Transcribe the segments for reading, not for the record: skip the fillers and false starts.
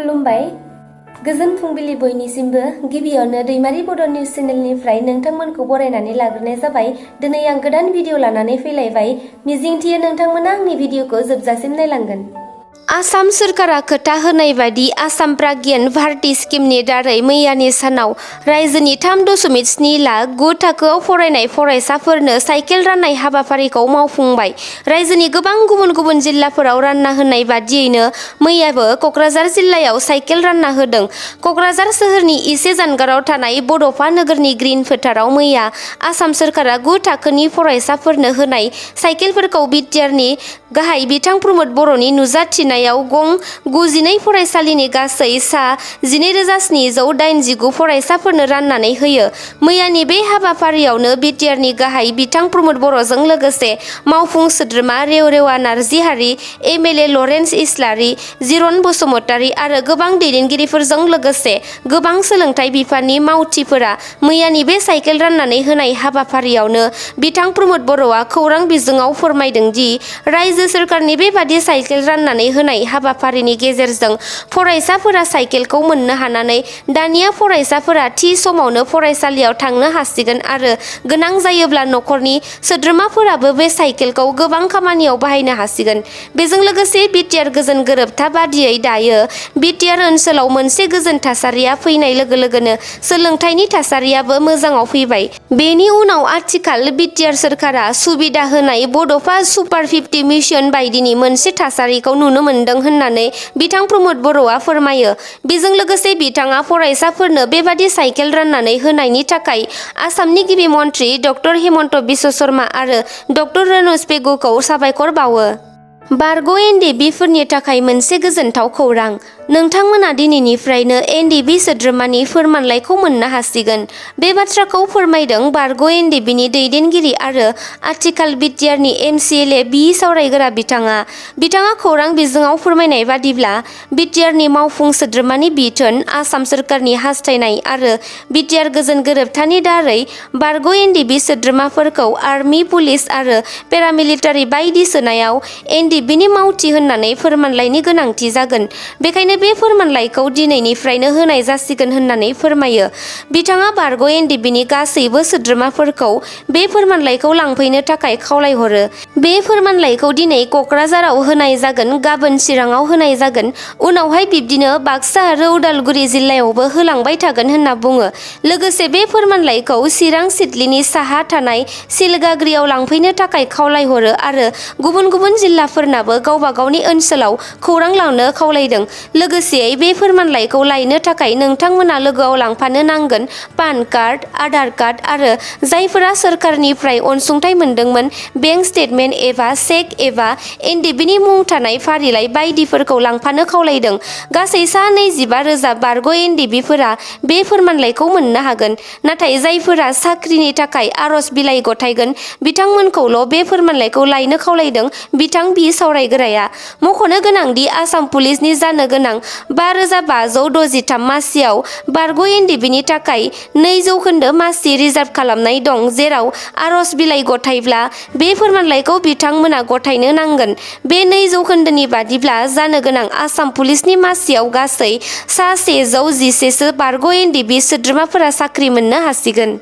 खुलुमबाय गोजोन फुंबिलि बयनिसिमबो गिबियावनो दैमारि बड' निउज चेनेलनिफ्राय नोंथांमोनखौ बरायनानै लाग्रोनाय जाबाय। दिनै आं गोदान भिडिअ लानानै फैलायबाय। मिजिंथियो नोंथांमोना आंनि भिडिअखौ जोबजासिम नायलांगोन। आसाम सोरखारा खोथा होनाय बादि आसाम प्राज्ञान भारती स्किमनि दारै मैयानि सानाव रायजोनि 3.7 लाख 9 थाखोआव फरायनाय फरायसाफोरनो साइकेल राननाय हाबाफारिखौ मावफुंबाय। रायजोनि गोबां गुबुन गुबुन जिल्लाफोराव रानना होनाय बादियैनो मैयाबो क'क्राझार जिल्लायाव साइकेल रानना होदों। क'क्राझार सोहोरनि इसे जानगाराव थानाय बड'फा नोगोरनि ग्रीन फोथाराव मैया आसाम सोरखारा 9 थाखोनि फरायसाफोरनो होनाय साइकेलफोरखौ बिटिआरनि गाहाय बिथां प्रमद बर'नि नुजाथिनाय गं 92 फरायसालिनि गासै सा 12,789 फरायसाफोरनो राननानै होयो। मैयानि बे हाबाफारियावनो बिटिआरनि गाहाय बिथां प्रमद बर'जों लोगोसे मावफुं सोद्रोमा रेवरेवा नार्जारी, एमएलए लरेन्स इस्लारी, जिरन बसुमतारी आरो गोबां दैदेनगिरिफोरजों लोगोसे गोबां सोलोंथाइ बिफाननि मावथिफोरा मैयानि बे साइकेल राननानै होनाय हाबाफारियावनो बिथां प्रमद बर'आ खौरां बिजोङाव फोरमायदों दि रायजो सोरखारनि बेबादि साइकेल राननानै होनाय हाबाफारिनि गेजेरजों फरायसाफोरा साइकेलखौ मोननो हानानै दानिया फरायसाफोरा थि समावनो फरायसालियाव थांनो हासिगोन आरो गोनां जायोब्ला न'खरनि सोद्रोमाफोराबो बे साइकेलखौ गोबां खामानियाव बाहायनो हासिगोन। बेजों लोगोसे बिटिआर गोजोन गोरोबथा बादियै दायो बिटिआर ओनसोलाव मोनसे गोजोन थासारिया फैनाय लोगो लोगोनो सोलोंथाइनि थासारियाबो मोजाङाव फैबाय। बेनि उनाव आथिखाल बिटिआर सोरखारा सुबिदा होनाय बड'फा सुपार 50 मिशन बायदिनि मोनसे थासारिखौ नुनो मोनदों होननानै बिथां प्रमद बर'आ फोरमायो। बेजों लोगोसे बिथाङा फरायसाफोरनो बेबादि साइकेल राननानै होनायनि थाखाय आसामनि गिबि मन्त्रि डक्टर हेमन्त बिश्व शर्मा आरो डक्टर रनज पेगुखौ साबायखर बावो। बारग' एनडिएफबिफोरनि थाखाय मोनसे गोजोनथाव खौरां। नोंथांमोना दिनैनिफ्रायनो एनडिएफबि सोद्रोमानि फोरमानलाइखौ मोननो हासिगोन। बे बाथ्राखौ फोरमायदों बारग' एनडिएफबिनि दैदेनगिरि आरो आथिखाल बिटिआरनि एमसिएलए बि सावरायग्रा बिथाङा खौरां बिजोङाव फोरमायनाय बादिब्ला बिटिआरनि मावफुं सोद्रोमानि बिथोन, आसाम सोरखारनि हास्थायनाय आरो बिटिआर गोजोन गोरोबथानि दारै बारग' एनडिएफबि सोद्रोमाफोरखौ आर्मि, पुलिस आरो पेरामिलिटारि बायदि सोनायाव एनडिएफबिनि मावथि होननानै फोरमानलाइनि गोनांथि जागोन। बेखायनो बे फोरमानलाइखौ दिनैनिफ्रायनो होनाय जासिगोन होननानै फोरमायो। बिथाङा बारग' एनडिएफबिनि गासैबो सोद्रोमाफोरखौ बे फोरमानलाइखौ लांफैनो थाखाय खावलायहरो। बे फोरमानलाइखौ दिनै क'क्राझाराव होनाय जागोन, गाबोन चिराङाव होनाय जागोन, उनावहाय बिब्दिनो बाक्सा आरो उदालगुरि जिल्लायावबो होलांबाय थागोन होनना बुङो। लोगोसे बे फोरमानलाइखौ चिरां सिडलीनि साहा थानाय सिलगाग्रियाव लांफैनो थाखाय खावलायहरो आरो गुबुन गुबुन जिल्लाफोरनाबो गावबा गावनि ओनसोलाव खौरां लांनो खावलायदों। लोगोसेयै बे फोरमानलाइखौ लायनो थाखाय नोंथांमोना लोगोआव लांफानो नांगोन पान कार्ड, आधार कार्ड आरो जायफोरा सोरखारनिफ्राय अनसुंथाइ मोनदोंमोन बेंक स्टेटमेन्ट एबा चेक एबा एनडिएफबिनि मुं थानाय फारिलाइ बायदिफोरखौ लांफानो खावलायदों। गासै सा 25,000 बारग' एनडिएफबिफोरा बे फोरमानलाइखौ मोननो हागोन। नाथाय जायफोरा साख्रिनि थाखाय आर'ज बिलाइ गथायगोन बिथांमोनखौल' बे फोरमानलाइखौ लायनो खावलायदों बिथां बि सावरायग्राया। मख'नो गोनांदि आसाम पुलिसनि जानो गोनां 5,563 मासियाव बारग' एनडिएफबिनि थाखाय 2% मासि रिजार्भ खालामनाय दं, जेराव आर'ज बिलाइ गथायब्ला बे फोरमानलाइखौ बिथांमोना गथायनो नांगोन। बे 2% बादिब्ला जानो गोनां आसाम पुलिसनि मासियाव गासै सा 111 सो बारग' एनडिएफबि सोद्रोमाफोरा साख्रि मोननो हासिगोन।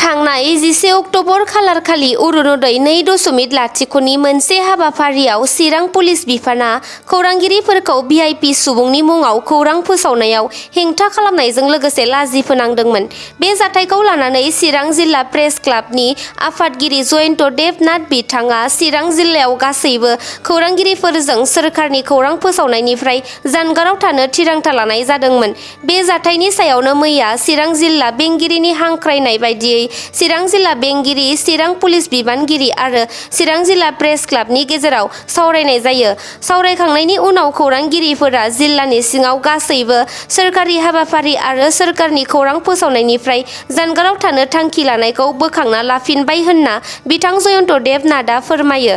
थांनाय 11 अक्ट'बर खालारखालि अरुनदय 2.0 नि मोनसे हाबाफारियाव चिरां पुलिस बिफाना खौरांगिरिफोरखौ भिआइपि सुबुंनि मुङाव खौरां फोसावनायाव हेंथा खालामनायजों लोगोसे लाजि फोनांदोंमोन। बे जाथायखौ लानानै चिरां जिल्ला प्रेस क्लाबनि आफादगिरि जयन्त देबनाथ बिथाङा चिरां जिल्लायाव गासैबो खौरांगिरिफोरजों सोरखारनि खौरां फोसावनायनिफ्राय जानगाराव थानो थिरांथा लानाय जादोंमोन। बे जाथायनि सायावनो मैया चिरां जिल्ला बेंगिरिनि हांख्रायनाय बायदियै चिरां जिल्ला बेंगिरि, चिरां पुलिस बिबानगिरि आरो चिरां जिल्ला प्रेस क्लाबनि गेजेराव सावरायनाय जायो। सावरायखांनायनि उनाव खौरांगिरिफोरा जिल्लानि सिङाव गासैबो सोरखारि हाबाफारि आरो सोरखारनि खौरां फोसावनायनिफ्राय जानगाराव थानो थांखि लानायखौ बोखांना लाफिनबाय होनना बिथां जयन्त देबनाथआ फोरमायो।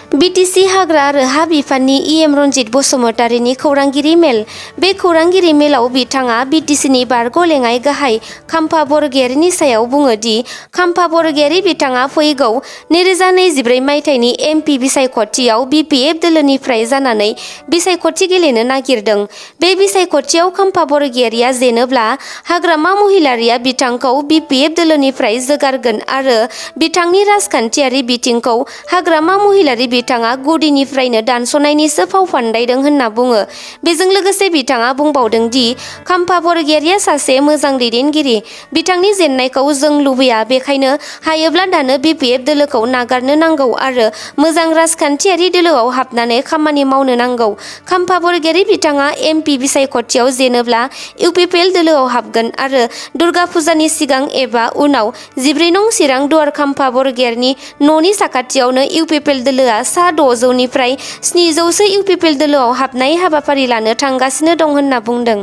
BTC हाग्रा आरो हा बिफाननि EM रनजित बसुमतारीनि खौरांगिरि मेल। बे खौरांगिरि मेलाव बिथाङा BTCनि बारग' लेङाइ गाहाय खाम्फा बरगयारिनि सायाव बुङो दि खाम्फा बरगयारि बिथाङा फैगौ 2024 मायथाइनि MP बिसायख'थियाव BPF दोलोनिफ्राय जानानै बिसायख'थि गेलेनो नागिरदों। बे बिसायख'थियाव खाम्फा बरगयारिया जेनोब्ला हाग्रामा महिलारिया बिथांखौ BPF दोलोनिफ्राय जोगारगोन आरो बिथांनि राजखान्थियारि बिथिंखौ हाग्रामा महिलारि बिथाङा गुदिनिफ्रायनो दानस'नायनिसो फाव फान्दायदों होनना बुङो। बेजों लोगोसे बिथाङा बुंबावदों दि खाम्फा बरगयारिया सासे मोजां दैदेनगिरि। बिथांनि जेननायखौ जों लुबैया, बेखायनो हायोब्ला दानो BPF दोलोखौ नागारनो नांगौ आरो मोजां राजखान्थियारि दोलोआव हाबनानै खामानि मावनो नांगौ। खाम्फा बरगयारि बिथाङा MP बिसायख'थियाव जेनोब्ला UPPL दोलोआव हाबगोन आरो दुर्गा फुजानि सिगां एबा उनाव 14 नं चिरां दुवार खाम्फा बरगयारिनि न'नि साखाथियावनो UPPL दोलोआ सा 600 निफ्राय 700सो UPPL दोलोआव हाबनाय हाबाफारि लानो थांगासिनो दं होनना बुंदों।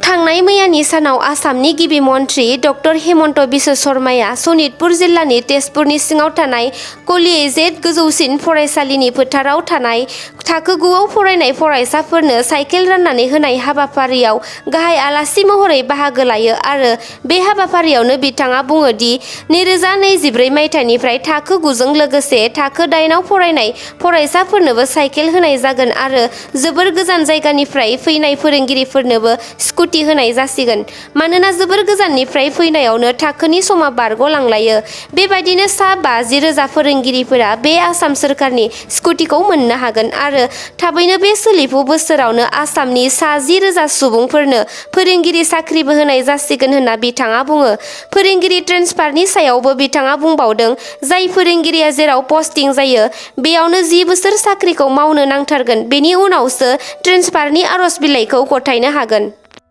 थांनाय मैयानि सानाव आसामनि गिबि मन्थ्रि डक्टर हेमन्त बिश्व शर्माया सनितपुर जिल्लानि तेजपुरनि सिङाव थानाय कलिएजेड गोजौसिन फरायसालिनि फोथाराव थानाय थाखो 9आव फरायनाय फरायसाफोरनो साइकेल राननानै होनाय हाबाफारियाव गाहाय आलासि महरै बाहागो लायो आरो बे हाबाफारियावनो बिथाङा बुङो दि 2024 मायथाइनिफ्राय थाखो 9जों लोगोसे थाखो 8आव फरायनाय फरायसाफोरनोबो साइकेल होनाय जागोन आरो जोबोर गोजान जायगानिफ्राय फैनाय फोरोंगिरिफोरनोबो स्कुटि होनाय जासिगोन। मानोना जोबोर गोजाननिफ्राय फैनायावनो थाखोनि समा बारग'लांलायो। बेबायदिनो सा 50,000 फोरोंगिरिफोरा बे आसाम सोरखारनि स्कुटिखौ मोननो हागोन आरो थाबैनो बे सोलिफु बोसोरावनो आसामनि सा 10,000 सुबुंफोरनो फोरोंगिरि साख्रिबो होनाय जासिगोन होनना बिथाङा बुङो। फोरोंगिरि ट्रेन्सफारनि सायावबो बिथाङा बुंबावदों, जाय फोरोंगिरिया जेराव पस्टिं जायो बेयावनो 10 बोसोर साख्रिखौ मावनो नांथारगोन, बेनि उनावसो ट्रेन्सफारनि आर'ज बिलाइखौ गथायनो हागोन।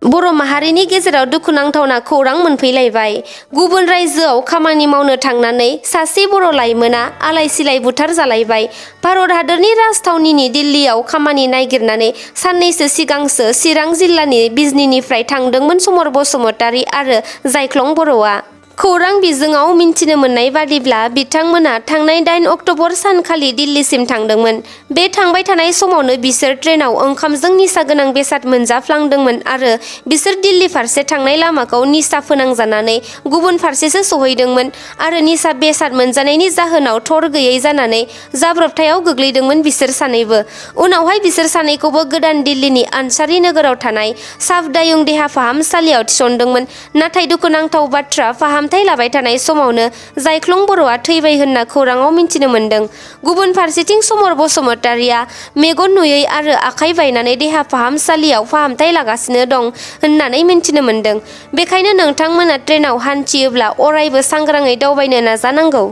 बर' माहारिनि गेजेराव दुखुनांथावना खौरां मोनफैलायबाय। गुबुन रायजोआव खामानि मावनो थांनानै सासे बर' लाइमोना आलाय-सिलाय बुथारजालायबाय। भारत हादरनि राजथावनिनि दिल्लीयाव खामानि नागिरनानै साननैसो सिगांसो चिरां जिल्लानि बिजनीनिफ्राय थांदोंमोन समर बसुमतारी आरो जायख्लं बर'आ। खौरां बिजोङाव मिन्थिनो मोननाय बादिब्ला बिथांमोना थांनाय 8 अक्ट'बर सानखालि दिल्लीसिम थांदोंमोन। बे थांबाय थानाय समावनो बिसोर ट्रेनाव ओंखामजों निसा गोनां बेसाद मोनजाफ्लांदोंमोन आरो बिसोर दिल्ली फारसे थांनाय लामाखौ निसा फोनांजानानै गुबुन फारसेसो सहैदोंमोन आरो निसा बेसाद मोनजानायनि जाहोनाव थर गैयै जानानै जाब्रबथायाव गोग्लैदोंमोन बिसोर सानैबो। उनावहाय बिसोर सानैखौबो गोदान दिल्लीनि आनसारी नोगोराव थानाय साफदायुं देहा फाहामसालियाव थिसनदोंमोन। नाथाय दुखुनांथाव बाथ्रा, फाहामथाय लाबाय थानाय समावनो जायख्लं बर'आ थैबाय होनना खौराङाव मिन्थिनो मोन्दों। गुबुन फारसेथिं समर बसुमतारीया मेगन नुयै आरो आखाइ बायनानै देहा फाहामसालियाव फाहामथाय लागासिनो दं होननानै मिन्थिनो मोन्दों। बेखायनो नोंथांमोना ट्रेनाव हान्थियोब्ला अरायबो सांग्राङै दावबायनो नाजानांगौ।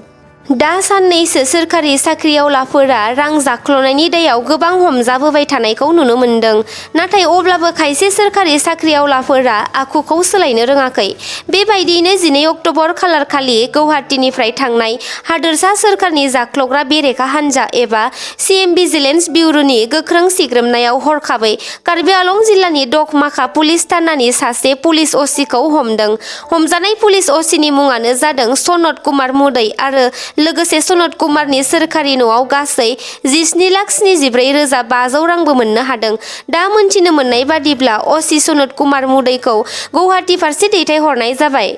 दा साननैसो सोरखारि साख्रिआवलाफोरा रां जाख्ल'नायनि दायाव गोबां हमजाबोबाय थानायखौ नुनो मोन्दों। नाथाय अब्लाबो खायसे सोरखारि साख्रिआवलाफोरा आखुखौ सोलायनो रोङाखै। बेबायदियैनो 12 अक्ट'बर खालारखालि गौहाटीनिफ्राय थांनाय हादोरसा सोरखारनि जाख्ल'ग्रा बेरेखा हान्जा एबा CM भिजिलेन्स बिउर'नि गोख्रों सिग्रोमनायाव हरखाबै कार्बि आलं जिल्लानि डकमाखा पुलिस थानानि सासे पुलिस असिखौ हमदों। हमजानाय पुलिस असिनि मुङानो जादों सनत कुमार मुदै आरो लोगोसे सनत कुमारनि सोरखारि न'आव गासै 17,74,500 रांबो मोननो हादों। दा मोनथिनो मोननाय बादिब्ला असि सनत कुमार मुदैखौ गौहाटी फारसे दैथायहरनाय जाबाय।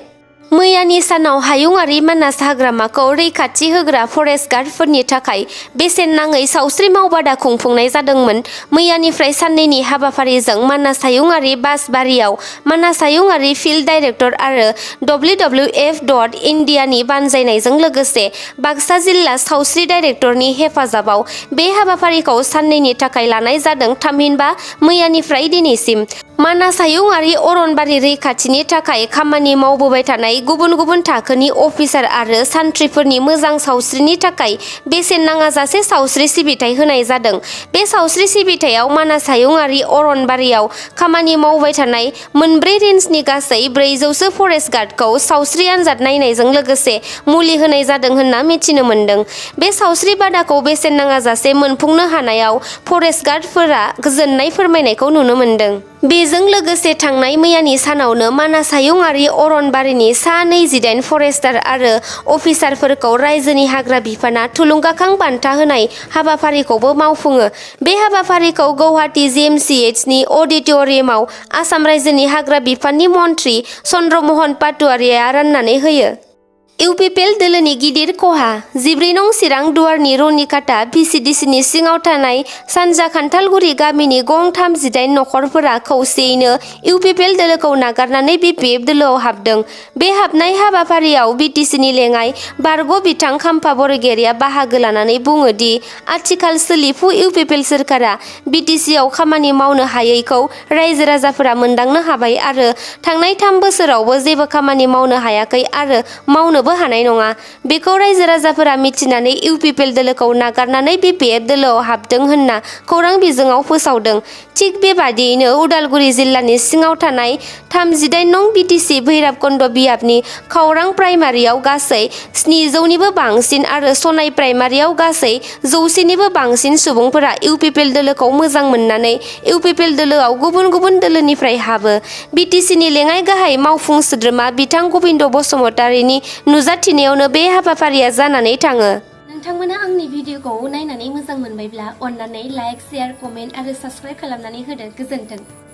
मैयानि सानाव हायुंआरि मानास हाग्रामाखौ रैखाथि होग्रा फरेस्ट गार्डफोरनि थाखाय बेसेन नाङै सावस्रि मावबादा खुंफुंनाय जादोंमोन। मैयानिफ्राय साननैनि हाबाफारिजों मानास हायुंआरि बासबारियाव मानास हायुंआरि फिल्ड डाइरेक्टर आरो WWF इन्डियानि बानजायनायजों लोगोसे बाक्सा जिल्ला सावस्रि डाइरेक्टरनि हेफाजाबाव बे हाबाफारिखौ साननैनि थाखाय लानाय जादों। थामहिनबा मैयानिफ्राय दिनैसिम मानास हायुंआरि अरनबारि रैखाथिनि थाखाय खामानि मावबोबाय थानाय गुबुन गुबुन थाखोनि अफिसार आरो सान्थ्रिफोरनि मोजां सावस्रिनि थाखाय बेसेन नाङाजासे सावस्रि सिबिथाय होनाय जादों। बे सावस्रि सिबिथायाव मानास हायुंआरि अरनबारियाव खामानि मावबाय थानाय मोनब्रै रेन्जनि गासै 400सो फरेस्ट गार्डखौ सावस्रि आनजाद नायनायजों लोगोसे मुलि होनाय जादों होनना मिथिनो मोन्दों। बे सावस्रि बादाखौ बेसेन नाङाजासे मोनफुंनो हानायाव फरेस्ट गार्डफोरा गोजोननाय फोरमायनायखौ नुनो मोन्दों। बेजों लोगोसे थांनाय मैयानि सानावनो मानास हायुंआरि अरनबारिनि सा 28 फरेस्टार आरो अफिसारफोरखौ रायजोनि हाग्रा बिफाना थुलुंगाखां बान्था होनाय हाबाफारिखौबो मावफुङो। बे हाबाफारिखौ गौहाटी GMCHनि अडिट'रियामाव आसाम रायजोनि हाग्रा बिफाननि मन्थ्रि चन्द्रमोहन पाटवारिया राननानै होयो। इउपिपिएल दोलोनि गिदिर खहा 14 नं चिरां दुवारनि रनिकाटा VCDCनि सिङाव थानाय सानजा खान्थालगुरि गामिनि गं 38 नखरफोरा खौसेयैनो इउपिपिएल दोलोखौ नागारनानै BPF दोलोआव हाबदों। बे हाबनाय हाबाफारियाव BTCनि लेङाइ बारग' बिथां खाम्फा बरगयारिया बाहागो लानानै बुङो दि आथिखाल सोलिफु इउपिपिएल सोरखारा BTCआव खामानि मावनो हायैखौ रायजो राजाफोरा मोनदांनो हाबाय आरो थांनाय 3 बोसोरावबो जेबो खामानि मावनो हायाखै आरो मावनो हानाय नङा। बेखौ रायजो राजाफोरा मिथिनानै इउपिपिएल दोलोखौ नागारनानै BPF दोलोआव हाबदों होनना खौरां बिजोङाव फोसावदों। थिग बेबादियैनो उदालगुरि जिल्लानि सिङाव थानाय 38 नं BTC भैरबकुन्द बियाबनि खौरां प्राइमारियाव गासै 700निबो बांसिन आरो सनाय प्राइमारियाव गासै 100निबो बांसिन सुबुंफोरा इउपिपिएल दोलोखौ मोजां मोननानै इउपिपिएल दोलोआव गुबुन गुबुन दोलोनिफ्राय हाबो। BTCनि लेङाइ गाहाय मावफुं सोद्रोमा बिथां गबिन्द बसुमतारिनि नुजाथिनायावनो बे हाबाफारिया जानानै थाङो। नोंथांमोना आंनि भिडिअखौ नायनानै मोजां मोनबायब्ला अन्नानै लाइक, शेयार, कमेन्ट आरो साबस्क्राइब खालामनानै होदो। गोजोन्थों।